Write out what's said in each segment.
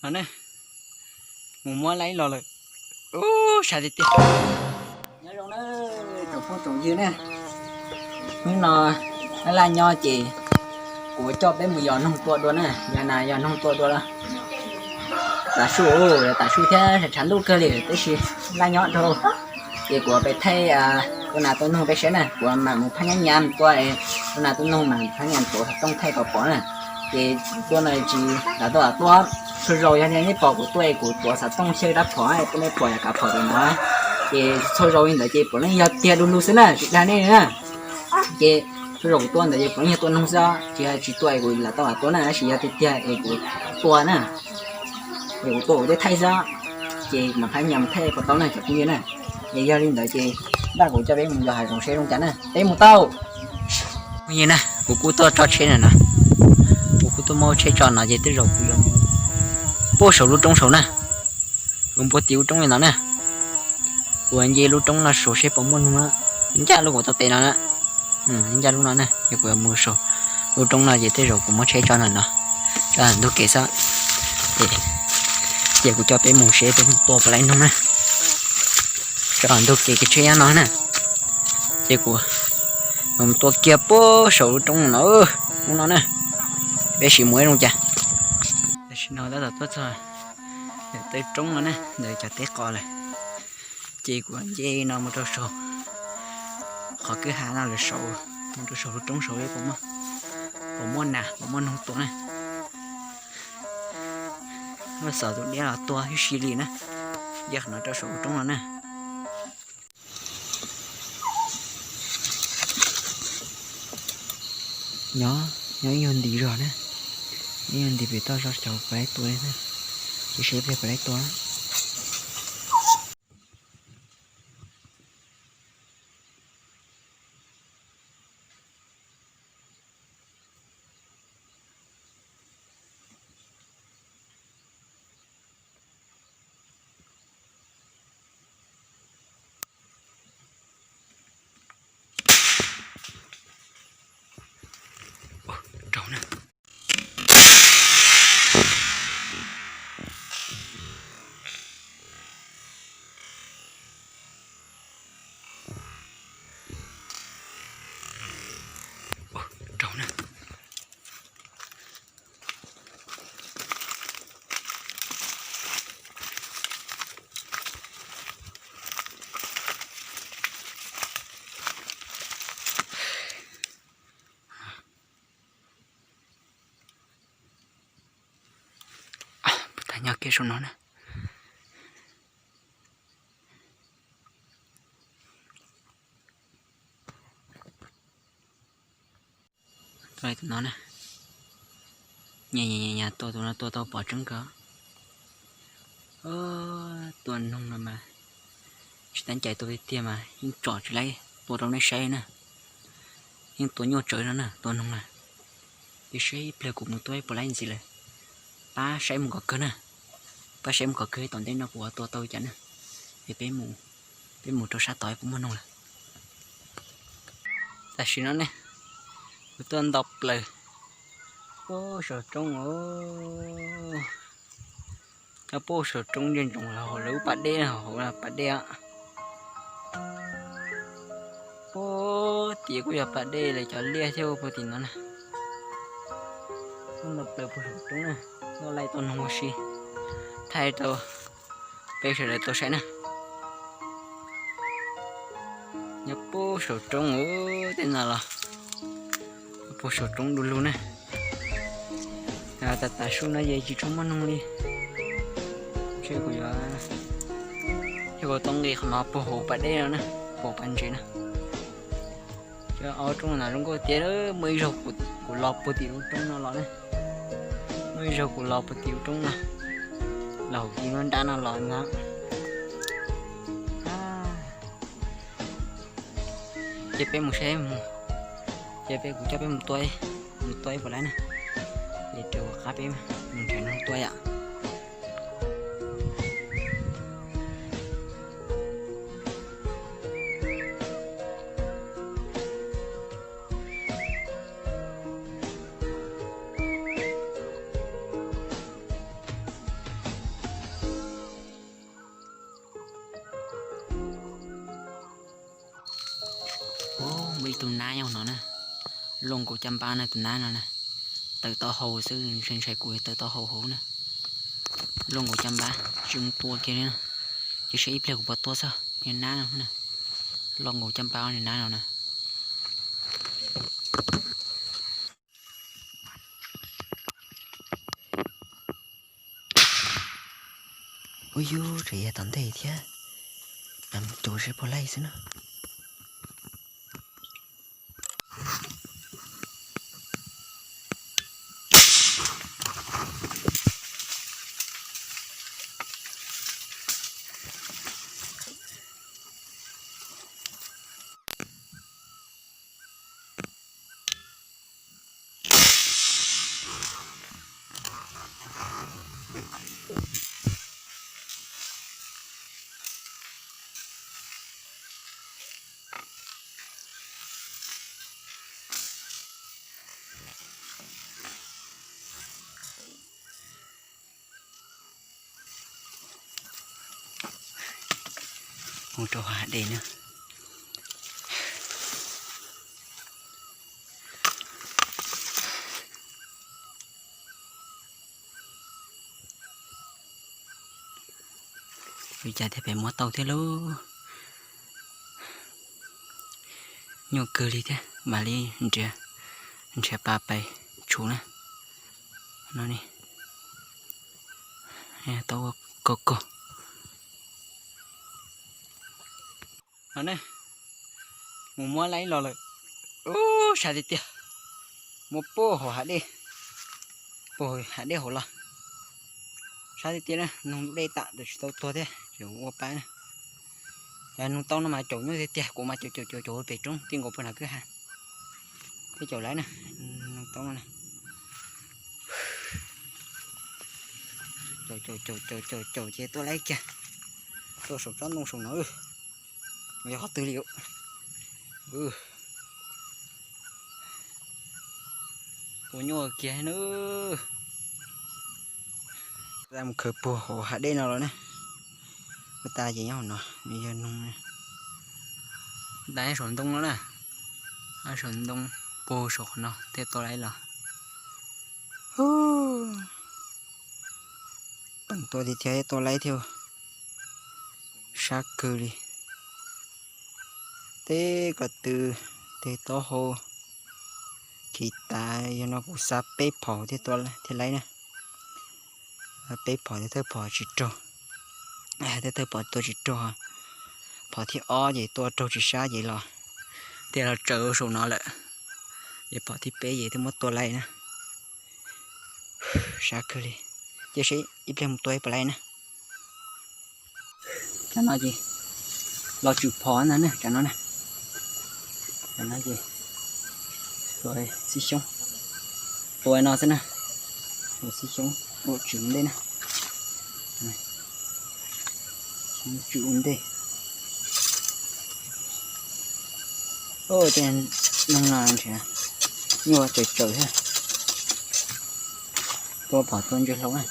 No ne, mus muab laib los lawm. Ub, sab tiag tiag. Nyob zoo na, tsoom phooj tsoom ywg na, hnub no laj laj nyob ces kuv coj peb mus yos noog tua dua na, yos nas yos noog tua dua los. Tav su, tav su thiab tshav ntuj kawg li tab sis laj nyob dhau. Ces kuv pem thaij tua nas tua noog peb saib na, kuv mam mus phab nyab nyas tua, tua nas tua noog mas phab nyas tuav xov tooj thaij kom pom na. Ces tua no tsis lam tuaj lam tuaj, txhua zaus yog nej pom kuv tua es kuv tuav xov tooj xyaw dab phom pub nej pom yog kav phom ntawm no. Ces txhua zaus li ntawd ces puav leej yog tiag du lug xwb na, tsis dag nej na. Ces txhua zaus kuv tua ntawd ces puav leej yog tua noog xwb, tsis tsis tua es kuv lam tau lam tua na, tab sis yog tiag tiag es kuv tua na. Es kuv tua kuv thiaj thaij xwb, ces mam phab nyas thaij kom tau na cov phooj ywg na. Es yog li ntawd ces npaj kuv coj peb mus yos hav zoov seb zoo cas na, peb mus tau. Phooj ywg na, kuv kuj tuaj tso tsheb na no, kuv kuj tuaj muab tsheb tso no ces tej zaum kuv yuav mus puag saum lub roob saud na, kuv npuaj tim lub roob li no na. Kuv nce lub roob no saud seb puas muaj noog, ncaj lub kuv tau tes no na, ncaj lub no na, ces kuv yuav mus saud lub roob no ces tej zaum kuv muab tsheb tso na no, tso ntug kev xwb. Ces kuv coj peb mus seb peb mus tua puas laib noog na. Tso ntug kev, kev tsheb nyob no na. Ces kuv mus tua kiag puag saum lub roob no, lub no na. Peb sim mus ib zoo cas. Tam sim no tab tom tuaj txog ntawm tej roob no na, ntawm cov teb qos lawm. Ces kuv nce no mus rau saud, qhov kwj ha no lawm saud, mus rau saud lub roob saud puas muaj, puas muaj nas puas muaj noog tua na. Muab xov tus diab los tua huv si li na. Nce qhov no rau saud lub roob no na. Nyob, nyob ib nyuag nti zog na, ib nyuag nti pem toj zog cov puas laib tua li na, ces seb pliag puas laib tua. Rau na. Rau na. Puas tas nyob kiag saum no na. Tus no na, nyas nyas nyas tua tus no tua tau pom tseeb kawg. Tua noog no mas tsis teeb cai tua tiag tiag mas yeej tsom tsis laib tua rau nej saib na. Yeej tua nyuaj tsawv no na tua noog na. Ces saib ib pliag kuv mus tua puas laib ntxiv lawm. Pab saib mus kom kawg na. Pab saib mus kom kawg tom ntej no kuv tua tau cas na. Es peb mus rau sab tod puas muaj noog lawm. Tam sim no ne, kuv tuaj nto plaws puag saum roob os. Nyob puag saum roob ntsia ntsoov los hauv lawv lub pas dej, hauv pas dej. Puag tim kuj yog pas dej lawv cov liaj thiab puag tim no na. Tuaj nto plaws puag saum roob na, tuaj laij tua noog ua si, thaij rau peb sawv daws tau saib na. Nyob puag saum roob, tej no los puag saum roob du lug na. Tam, tam su no ces tsis tshua muaj noog li. Ntshe kuv yuav, yog kuv tau nqis qhov no puag hauv pas dej no na, puag pas ntses na. Cov ob roob no zoo nkauj tiag, muaj ib zaug kuv los puag tim lub roob no los na. Muaj ib zaug kuv los puag tim lub roob no, los hauv kis nruab nrab no los ntag. Ces peb mus saib, ces peb, kuv coj peb mus tua, mus tua ib puas laib na. Ces rau qab peb mus nrhiav noog tua yom. Muaj ib tug nab nyob no na, loj nkaus caj npab na tus nab no na, tawm taub hau xwb ntshai ntshai kuv tawm taub hau hauv na. Loj nkaus caj npab tsis mus tua kiag li na, cia saib ib pliag kuv puas tua txog niag nab no na. Loj nkaus caj npab niag nab no na. Ub yub, tseem yog tom ntej thiab, mus caum seb puas laij xwb na. Mus rau hav dej na. Ua cas thiaj pem muab tau thiab lauj. Nyuaj kawg li thiab mam li nrhiav, nrhiav pa pais tshum na. No ne, tau kog kog. No ne, mus muab laib los lawm. Ub, sab tiag tiag, muab puag hauv hav dej, puag hav dej hauv los. Sab tiag tiag na, noog dej tam tab sis tsis tau tuag thiab, tseem ua pa na. Yog noog tau no mas caum nyuaj tiag tiag, kuv mas caum caum caum caum pem roob ti nkaus puag nram kwj ha thiab caum laib na. Noog tau no na, caum caum caum caum caum caum ces tua laib kiag. Tua saum tsob ntoo saum no, yog qhov twg li. Tua nyuaj kiag na. Mus khaws puag hauv hav dej no los na. Ua tas ces nyob hauv no, nws yog noog. Ntais saum ntoo no na, saum ntoo puag saum qhov no thiaj tua laib los. Peem tua tiag tiag tua laib thiab. Sab kawg li. Teb ko tw, teg taub hau, khiv tav, yog no kuv xa peb phom thiaj tua thiaj laib na. Peb phom thiaj thawj phom tsis raug, thiaj thawj phom tua tsis raug. Phom thib ob ces tua raug tsis sab ces los, thiaj los tsaws saum no lawm. Ces phom thib peb ces thiaj muab tua laib na. Sab kawg li. Cia seb ib pliag mus tua ib puas laib na. Tsam no ces los tswm phom ntag na, tsam no na. Tsam no ces tua txib xyoob, tua no xwb na. Tua txib xyoob ua tswm ua ntej na. Xyoob tswm ua ntej. Tej noog no ntshe nyuaj tsawm tsawm thiab. Tua phom tua ntsia hlau na.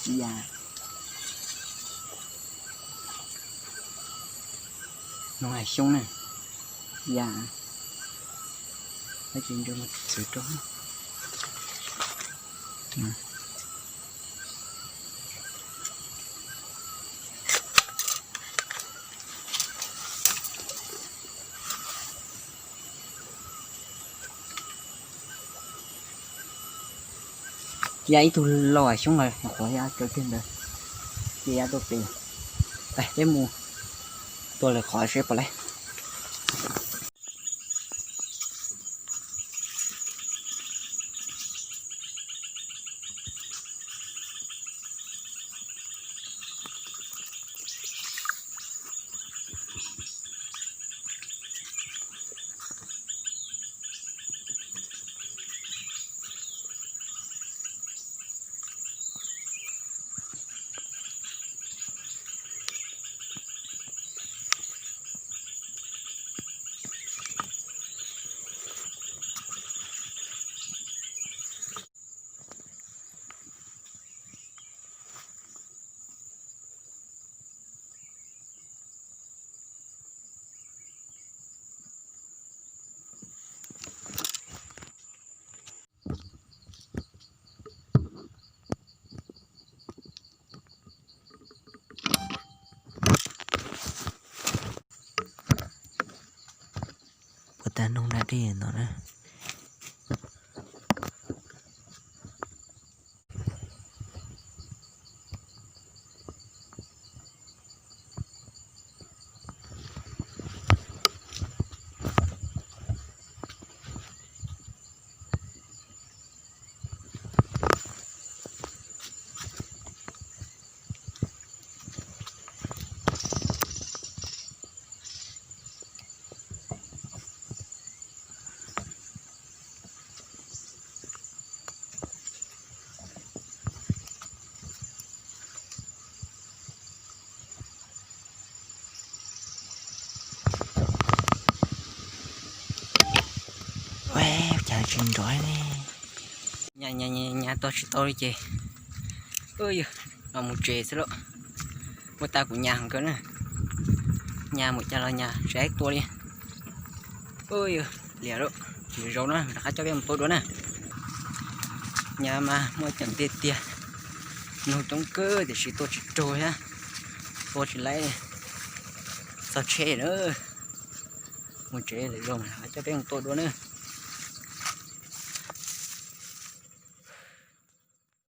Txiv yas, noog hais xyoob na, txiv yas, txiv rau. Ya ib tug lauj xyoob los qhuav ya tsawv tiag ntawd, cia ya tuaj pem. Peb mus tua lawv qhov seb puas laib. Puas tag noog da dej no na. Ua cas tsis nrov ne. Nyas, nyas, nyas tog tsis tau li ces, yog los mus tsev xwb lauj. Ua tas kuv nyas heev kawg na. Nyas mus cas los nyas tsis tua li. Yog liam lawm, zaum no rov qab coj peb mus tua dua na. Nyas mas muaj ceem tiag tiag, noog coob kawg tiam sis tua tsis raug thiab, tua tsis laib, txog tsheb na. Mus tsev lawm, zaum no rov qab coj peb mus tua dua na.